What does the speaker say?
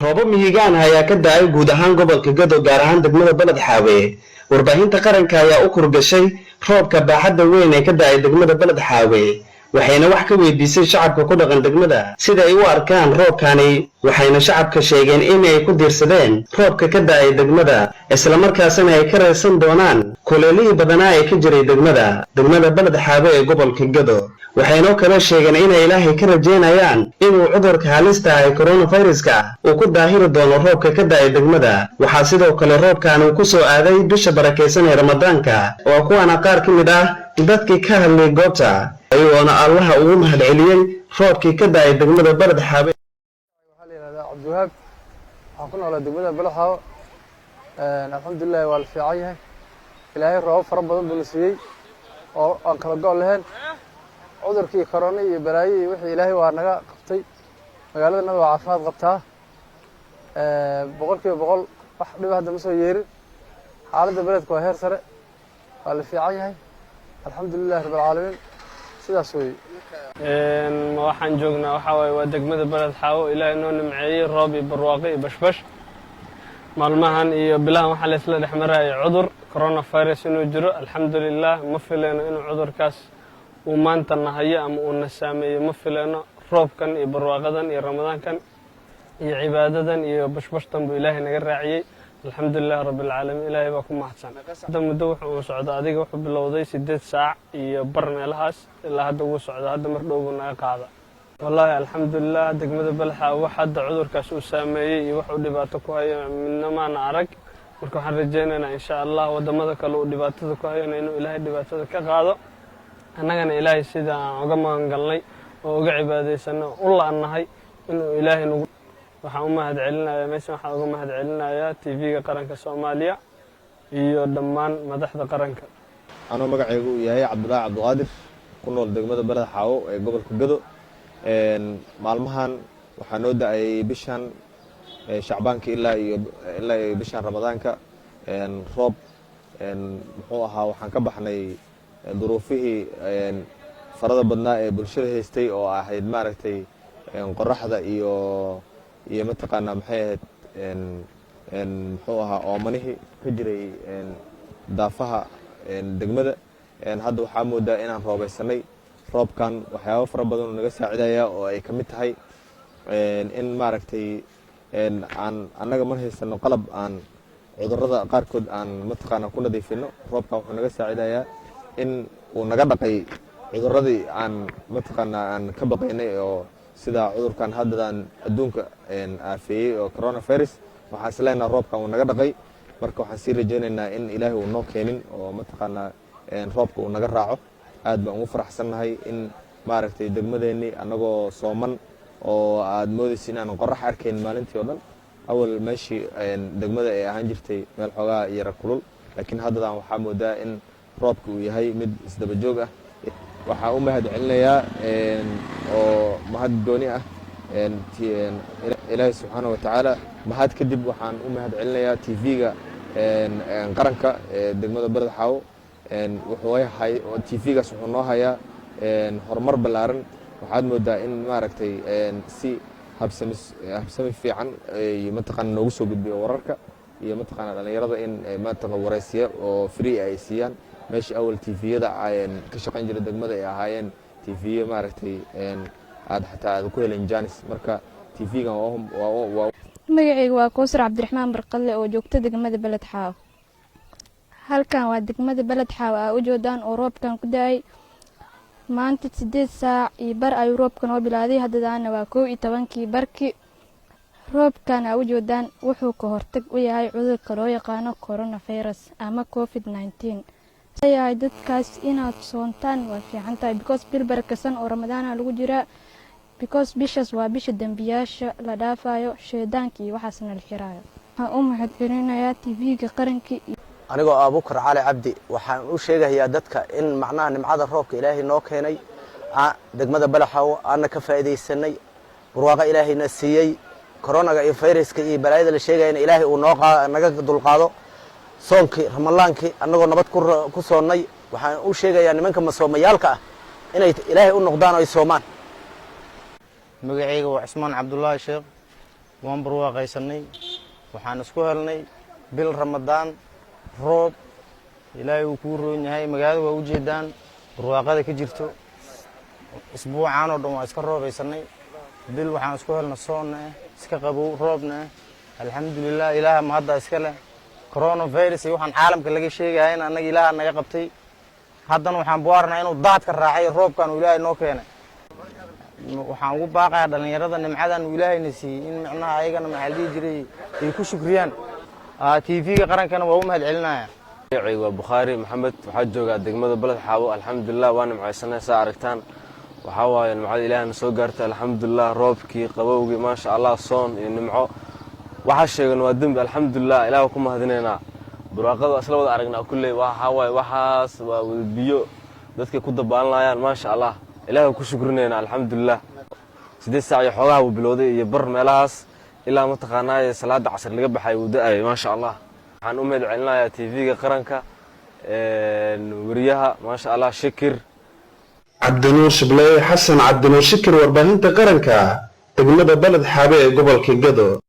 Roobab mihigaan ayaa ka da'ay guud ahaan gobolka Gado, gaar ahaan degmada Baled Xaawe. Warbaahinta qaranka ayaa u kurgashay roobka baaxadda weyn ee ka da'ay degmada Baled Xaawe, waxayna wax ka weydiisay shacabka ku dhaqan degmada sida ay u arkaan roobkani. Waxayna shacabka sheegeen in ay ku diirsadeen roobka ka da'ay degmada, islamarkaasina ay ka reesan doonaan kuleelihii badanaa ee ka jiray degmada Baled Xaawe ee gobolka Gado. Waxaynoo kaloo sheegeen inay Ilaahay ka rajeynayaan inuu cudurka halista ah ee coronaviruska uu ku daahiri doono roobka ka da'ay degmada. Waxaa sidoo kale roobkan uu ku soo aaday bisha barakaysan ee Ramadaanka. Oo kuwaana qaar ka mid ah dadkii ka hadlay goobta, ayagoona Allaha ugu mahadceliyey roobkii ka da'ay degmada Baled Xaawe. Waxaa la yihahdaa Cabdiwahaab, waxaan ku noolaa degmada Balaxaawo. Alxamdulilahi, waa la fiican yahay. Ilaahay roobab fara badan buu na siiyey oo aan kala go' lahayn. Cudurkii korona iyo balaayo iyo wixii Ilaahay waa naga qabtay. Magaaladanada waa caafimaad qabtaa 100%. Wax dhiba hadda ma soo yeerin. Xaaladda beledka waa heer sare, waa la fiican yahay, alxamdulilahi rabbi alcaalamiin. Sidaas weeye. Waxaan joognaa waxaa waaye waa degmada Beled Xaawo. Ilaahay noo nimceeyey roob iyo barwaaqo iyo bashbash. Maalmahan iyo bilahan waxaa la isla dhex marayay cudur coronavirus inuu jiro. Alxamdulilah, ma fileyno inuu cudurkaas uu maanta nahayo ama uu na saameeyo, ma fileyno. Roobkan iyo barwaaqadan iyo Ramadaankan iyo cibaadadan iyo bashbashtan buu Ilaahay naga raaciyey. Alxamdulilah rabbi alcaalamiin, Ilaahay baa ku mahadsan. Hadda muddo wuxuu uu socda, adiga wuxuu bilowday 8 saac iyo bar meelahaas, ilaa hadda wuu socda. Hadda mar dhow buu naga qaada. Wallaahi alxamdulilah, degmada Balxa wax hadda cudurkaas uu saameeyey iyo wax uu dhibaato ku hayo midna maana arag. Marka waxaan rajaynaynaa, insha Allah, waddamada kale uu dhibaatada ku hayona inuu Ilaahay dhibaatada ka qaado. Annagana Ilaahay sida aan uga magan galnay oo uga cibaadaysanay oo u la'nahay inuu Ilaahay nagu. Waxaan u mahad celinayaa meeshan, waxaan uga mahad celinayaa TV-ga qaranka Soomaaliya iyo dhammaan madaxda qaranka. Anoo magacaygu uu yahay Cabdulaahi Cabdiqaadir, ku nool degmada Beled Xaawo ee gobolka Gado. Maalmahan waxaa noo da'ay bishan Shacbaanka ilaa iyo bishan Ramadaanka roob. Muxuu ahaa, waxaan ka baxnay duruufihii farada badnaa ee bulshada haystay oo ahayd, maaragtay, qoraxda iyo mataqaanaa, maxay ahayd, muxuu ahaa, oomanihii ka jiray daafaha degmada. Hadda waxaa moodaa inaan roobaysanay. Roobkan waxyaabo fara badan oo naga saacidaya oo ay ka mid tahay in, maaragtay, aan annaga mar haysano qalab aan cudurrada qaarkood aan mataqaana ku nadiifino. Roobkan wuxuu naga saacidayaa in uu naga dhaqay cudurradii aan mataqaanaa aan ka baqaynay, oo sida cudurkan haddadan adduunka aafeeyey oo coronavirus. Waxaan isleenaha roobkan uu naga dhaqay. Marka waxaan sii rajaynaynaa in Ilaahay uu noo keenin oo mataqaanaa roobka uu naga raaco. Aad baan ugu faraxsannahay in, maaragtay, degmadeennii annagoo sooman oo aad moodaysa inaan qorax arkayn maalintii oo dhan. Awal meeshii degmada ay ahaan jirtay meel xoogaa yara kulul, laakiin haddadan waxaa moodaa in roobka uu yahay mid isdaba joog ah. Waxaan u mahad celinayaa oo mahad gooni ah Ilaahay subxaana wa tacaala. Mahad kadib, waxaan u mahad celinayaa TV-ga qaranka ee degmada Beled Xaawo. TV-gaas wuxuu noo hayaa horumar ballaaran. Waxaad moodaa in, maaragtay, si habsami habsami fiican mataqaana noogu soo gudbiyo wararka iyo mataqaana dhalinyarada in mataqa waraysiya oo free ay siiyaan, meeshii awal TV-yada ka shaqayn jiray degmada ay ahaayeen TV-yo, maaragtay, aad xataa aad ku helen janis. Marka TV-gan waa Magacayga waa Kowsar Cabdiraxmaan Barqalle oo joogta degmada Beled Xaawo. Halkan waa degmada Beled Xaawo aa ujeedaan oo roobkan ku da'ay. Maanta 8 saac iyo bar ayuu roobka noo bilaaday, haddadaana waa 11-kii barki. Roobkan aa ujeedaan wuxuu ka hortag u yahay cudurka loo yaqaano coronavirus ama COVID-19 yahay. Dadkaas inaad soontaan waa fiican tahay, because bil barakasan oo Ramadaana lagu jiraa, because bishaas waa bisha dembiyaasha la dhaafayo, shaydaanka iyo waxaasna la xiraayo. Waxaan u mahad celinayaa TV-ga qarankii. Anigoo Abuukar Cali Cabdi, waxaan u sheegayaa dadka in macnaha nimcada roobka Ilaahay noo keenay degmada Balaxawo aana ka faa'iidaysanay, barwaaqo Ilaahayna siiyey. Koronaga iyo fayraska iyo balaayada la sheegayana Ilaahay uu noo naga dulqaado. Soonkii Ramadaankii annagoo nabad ku soonnay, waxaan u sheegayaa nimanka masoomayaalka ah inay Ilaahay u noqdaan oo ay soomaan. Magacayga waa Cusmaan Cabdullaahi Sheekh. Waan barwaaqaysanay. Waxaan isku helnay bil Ramadaan, roob. Ilaahay uu kuu roon yahay. Magaalada waa ujeedaan barwaaqada ka jirto. Isbuucaan oo dhan waa iska roobaysanay. Bil waxaan isku helna soonna ah, iska qabow, roobna ah. Alxamdulilah, Ilaaha mahadda iska leh. Coronavirus iyo waxaan caalamka laga sheegaya in annaga Ilaaha naga qabtay. Haddana waxaan buarnaa inuu daadka raacay roobkan uu Ilaahay noo keenay. Waxaan ugu baaqayaa dhallinyarada nimcadan uu Ilaahayna siiyey in micnaha ayagana, maxaa la dhihi jiray, ay ku shukriyaan. TV-ga qarankana waa u mahad celinaya. Magacaygu waa Bukhaari Maxamed. Waxaa joogaa degmada Baled Xaawo. Alxamdulilah, waa nimcaysanay. Saa aragtaan, waxaa waaye nimcada Ilaahna soo gaartay, alxamdulilah. Roobkii, qabowgii, maasha Allah, soon iyo nimco waxaa sheegan waa dembi. Alxamdulilah, Ilaah ku mahadinaynaa. Barwaaqada waa isla wada aragnaa kulley. Waxaa waaye waxaas waa wada biyo dadkay ku dabaalanayaan. Maasha Allah, Ilaah ku shukrinaynaa, alxamdulilah. 8 saac iyo xoogaha buu bilowday iyo bar meelahaas, ilaa mataqaanaaye salaada casr laga baxay wuu da-ayay, maasha Allah. Waxaan u mahad celinayaa TV-ga qaranka, weriyaha, maasha Allah, Shakir. Cabdinuur Shibley Xasan, Cabdinuur Shikir, warbaahinta qaranka, degmada Baled Xaabe ee gobolka Gado.